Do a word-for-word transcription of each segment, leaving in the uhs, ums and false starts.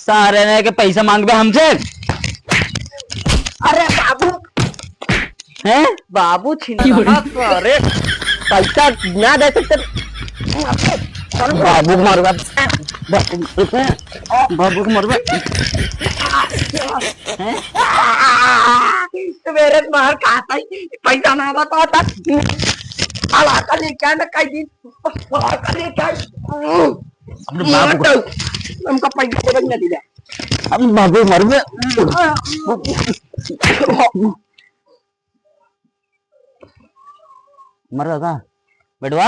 तारे ने के पैसा मांगबे हमसे? अरे बाबू। हैं? बाबू छिनरा, अरे पैसा ना दे सकते। अरे बाबू को मारूंगा। बाबू, बाबू को मारूंगा। हैं? सवेरे से बाहर कहा था, पैसा ना बताता। पड़ाका लेके आना कई दिन, पड़ाका लेके आना। अपने बाबू को। हमका पैसा देवे ना दीदा। अपने बाबू को मारूंगा। मरवा का? बेटवा?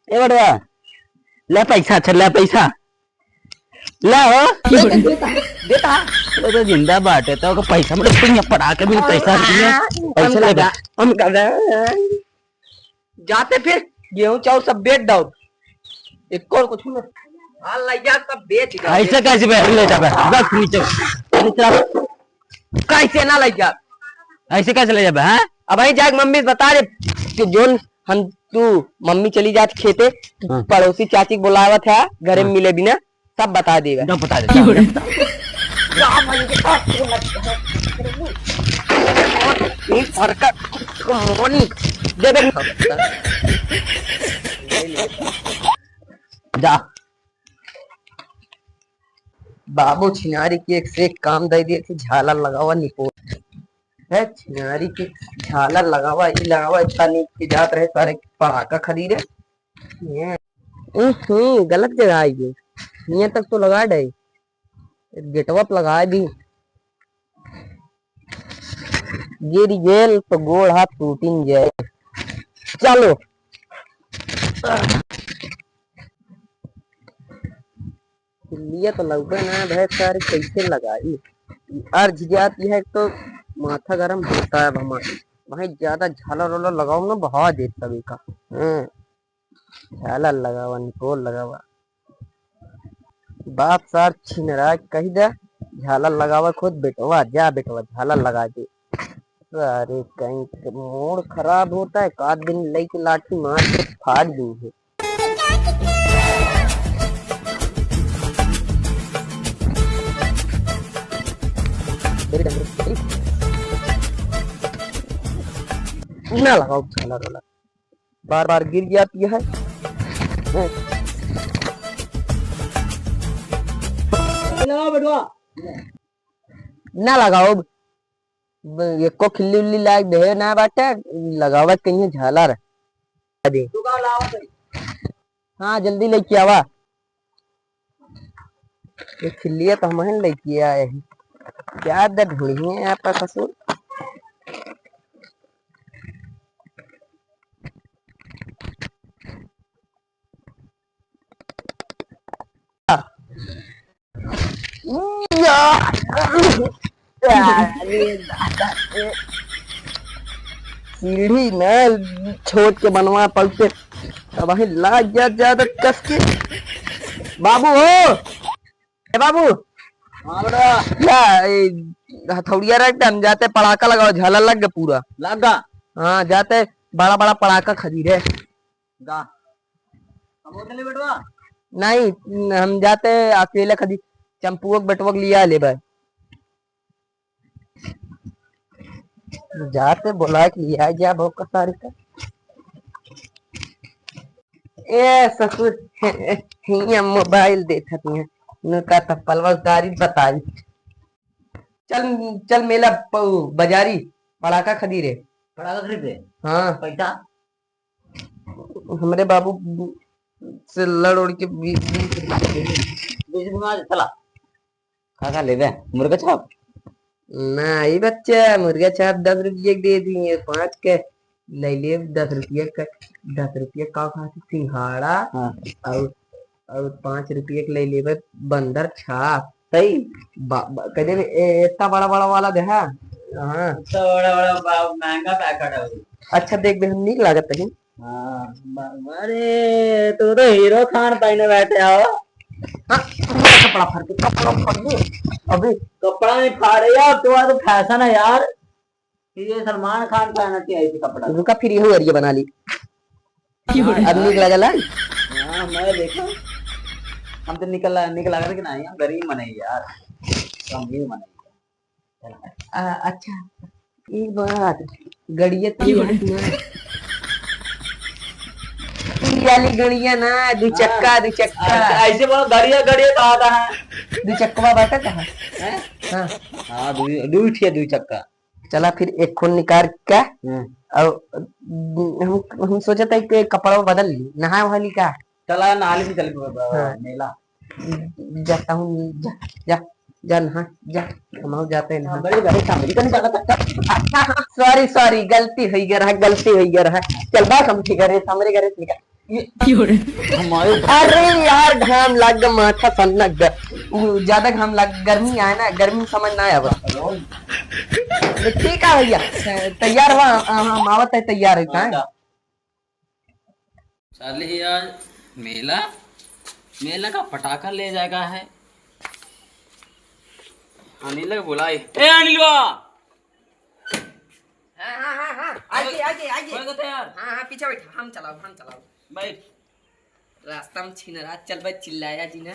ए बेटवा, ले पैसा, अच्छा, ले पैसा। ले हो। देता, देता। वो तो जिंदा बाटे, तो ओकर पैसा, मतलब, पड़ाका भी पैसा दिए। पैसा ले बे। हम कब जाते फिर गेहूं चाउर सब बेच दो। एक और कुछ ना। हाँ, ले जा, सब बेच दो। ऐसे कैसे बे-, ले जाबे? रख नीचे। नीचे रख। कैसे ना ले जा? ऐसे कैसे ले जाबे, हाँ? अब वहीं जाके मम्मी से बता दे कि जोन हम, तू, मम्मी चली जात खेते, हाँ। पड़ोसी चाची के बुलावत है, घरे में हाँ। मिले बिना, सब बता देगा। एकदम बता दे। एक फरका मोनी दे दे। जा। बाबू छिनारी के एक से एक काम दे दिए कि झालर लगावा निपोर। है छिनारी के झालर लगावा, ई लगावा, इतना नीक के जात रहे सारे पड़ाका खरीदे। ये, हम्म, गलत जगह आई गई। हियां तक तो लगा दे, गेटवा पे लगा दी। गिर गेल तो गोड़ हाथ टूटिन जाए। चलो। खिल्लिया तो लौके ना भैंस सारी कैसे लगाई। अर्झ जाती है तो माथा गरम होता है अब हमारा। भाई ज्यादा झालर वालर लगाओ ना, बहा देत तभी का। हम्म, झालर लगावा, निपोर लगावा। बाप सार छिनरा कही दे, झालर लगावा खुद बेटवा, जा बेटवा झालर लगा दे। सारे कहीं के मूड खराब होता है, एक आध दिन लेके लाठी मार के फाड़ दी है। ना लगाओ झालर वाला, बार बार गिर जाती है। ना लगाओ, ब-, एको खिल्ली उल्ली लाग दे ना बाटे, लगावत कहीं झालर। हाँ, जल्दी लेके आवा। ये खिल्लिया तो हम ही लेके आए हैं। क्या दे ढूंढी है आपका ससुर? अरे दादा, ए, सीढ़ी न छोट के बनवा पलते, अब वहीं लाग गया ज्यादा कस के। बाबू हो, ए बाबू। हाँ बेटा। या, ए, हथौड़िया रख दे, हम जाते पड़ाका लगाओ, झालर लग गया पूरा। लग गा? हाँ, जाते बड़ा बड़ा पड़ाका खरीदे। गा। हम होटल में बैठवा? नहीं, हम जाते अकेले खरीद, चंपुआ के बेटवा के लिया ले भाई। जाते बोला के लिया जा भौका सारी का। ए ससुर, हियां मोबाइल देखत हैं, नुका तप्पलवा उतारी बताई। चल, चल मेला प-, बाजारी पड़ाका खरीदे। पड़ाका खरीदे? हाँ। पैसा? हमरे बाबू से लड़ उड़ के बी-, बीस रुपया दे दे। बीस रुपया में चला। का का लेबे? मुर्गा छाप? नहीं बच्चा, मुर्गा छाप दस रुपया के दे दी, ये पाँच के ले लेब, दस रुपया का, दस रुपया का खातिर सिंघाड़ा हाँ। और, और पाँच रुपया के ले लेबे बंदर छाप। सही? बा-, बा-, कह देबे, ए, इतना बड़ा बड़ा वाला दे, हाँ। हाँ। इतना बड़ा बड़ा बा-, महंगा पैकेट है वो। अच्छा देख बे, हम नीक लागत है। हाँ, बा-, अरे, तू तो हीरो खान पहने बैठे हो। हाँ, कपड़ा फाड़ के, कपड़ा फाड़ के। अभी कपड़ा नहीं फाड़े यार, तुम्हारा तो फैशन है यार। ये सलमान खान पहनना चाहिए ऐसे कपड़ा। रुका, फिर यहू अरिया बना ली। अब नीक लागला? हाँ, मैं देखा। हम तो निकल, निकल आगे कि नहीं, हम गरीब मनई यार, हम गरीब मनई। आ, अच्छा, एक बात, गड़िया तो ई वाली गड़िया ना, दू चक्का, हाँ। दू चक्का। अच्छा, ऐसे बोलो, गड़िया, गड़िया कहा था? दू चक्कवा बाटा कहा? हैं? हाँ। हाँ, दू, दू ठे दू चक्का। चला फिर एक खून निकाल के, हम्म। और हम, हम सोचत है कि कपड़ा बदल ली, नहाए वहाए ली का? चला, नहा ली, चल, ब-, ब-, हाँ। मेला। जाता हूँ, जा, जा, जा नहा, जा, हम जाते हैं नहा। हाँ, बड़े, बड़े काम, इधर नहीं जाना था। Sorry, sorry, गलती होइ गया रहा, गलती होइ गया रहा। चल, बस हम ठीक है, हमरे घरे से निकल। ये क्यों रे? हमारे अरे यार, घाम लग ग, माथा सन लग ग। उ, ज्यादा घाम लग, गर्मी आए ना, गर्मी में समझ ना आवा। तो ठीक है भैया, तैयार हुआ, हाँ, हम आवत है, तैयार है, हाँ, हाँ? जा। साले यार, मेला, मेला का पटाखा ले जाएगा है। अनिल के बुलाई। ए अनिलवा! हाँ, हाँ, हाँ, हाँ। आइए, आइए, आइए। खोल देते यार। हाँ, हाँ, पीछे बैठ, हम चलाओ, हम चलाओ। बैठ। रास्ता में छिनरा चल बे, चिल्लाया जी ना।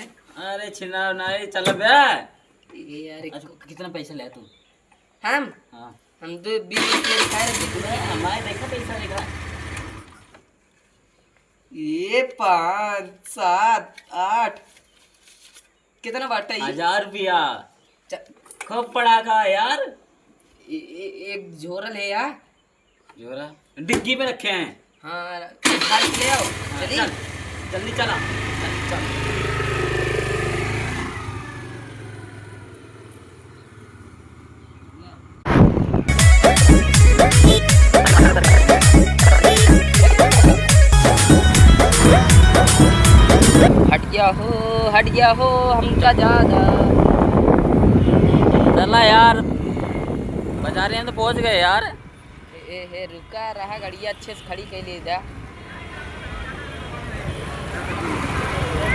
अरे छिनरा नहीं, चल बे। ए यार, अच्छा, को- कितना पैसा ले तू? हम? हाँ। हम तो बीस रुपये खाए रहे थे। अरे हमारे देखा पैसा देखा। ये पाँच, सात, आठ। कितना बाटा ये? हजार रुपया। च- खूब पड़ाका है यार। ए-, ए-, एक झोरा ले आ। झोरा? डिग्गी में रखे हैं। हाँ, उठा के ले आओ। हाँ, चली? चल, जल्दी चला। चल, चल। हट गया हो, हट गया हो, हमका ज्यादा। चला यार, बाजारे में तो पहुंच गए यार। ए, ए, हे, रुका रहा, गड़िया अच्छे से खड़ी कर ले जा।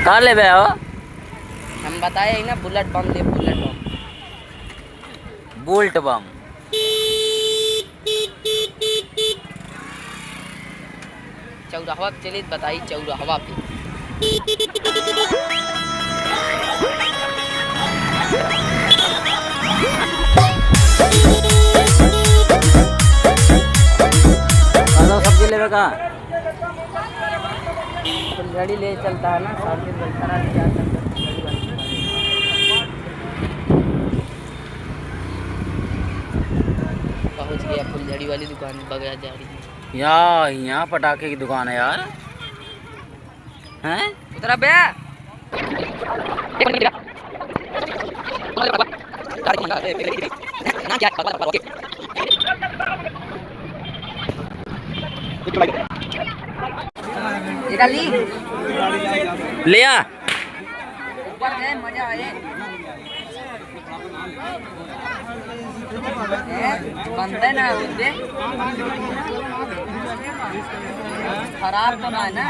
का लेबे हो? हम बताए ही ना, बुलेट बम ले, बुलेट बम। बुलेट बम। चौराहवा पे चलित बताई, चौराहवा पे। हेलो, सब्जी लेबे का? फुलझड़ी ले चलता है ना, साढ़े तीन बजे खराब हो जाता है। पहुंच गया फुलझड़ी वाली दुकान, बगैर जा रही है। या, यहाँ पटाखे की दुकान है यार। हैं? उतरा बे। इधर ली। ले आ। ऊपर गए, मजा आए। बनते ना होते। खराब तो ना है ना?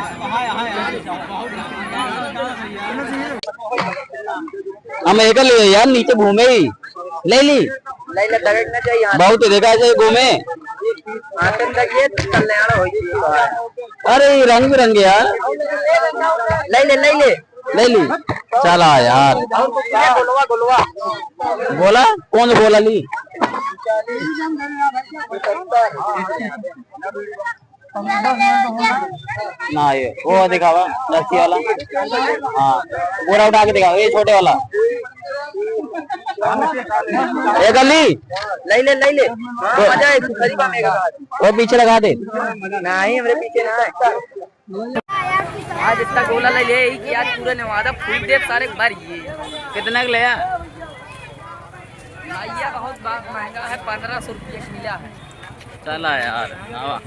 हम एक ले यार, नीचे घूमे ही। ले ली। ले ले, दगक ना चाहिए। बहुत देखा जाए घूमे। आतन लगिए, कल्याण हो गई। अरे, ये रंग बिरंगे यार। ले ले, ले ले। ले ली। चला यार। गोलवा, गोलवा। बोला? कौन बोला ली? ना, ये वो दिखावा, रस्सी वाला। हाँ, पूरा उठा के दिखावा, ये छोटे वाला। ये कर ली? ले ले, ले ले। हाँ, मजा है, तू खरीदा मेरे बाद। वो पीछे लगा दे। नहीं, हमरे पीछे ना है। आज इतना गोला ले ले कि आज पूरा नवादा फूट दे सारे भर ये। कितना के लिया? भैया बहुत बा-, महंगा है, पन्द्रह सौ रुपये किलो है। चला यार, आवा।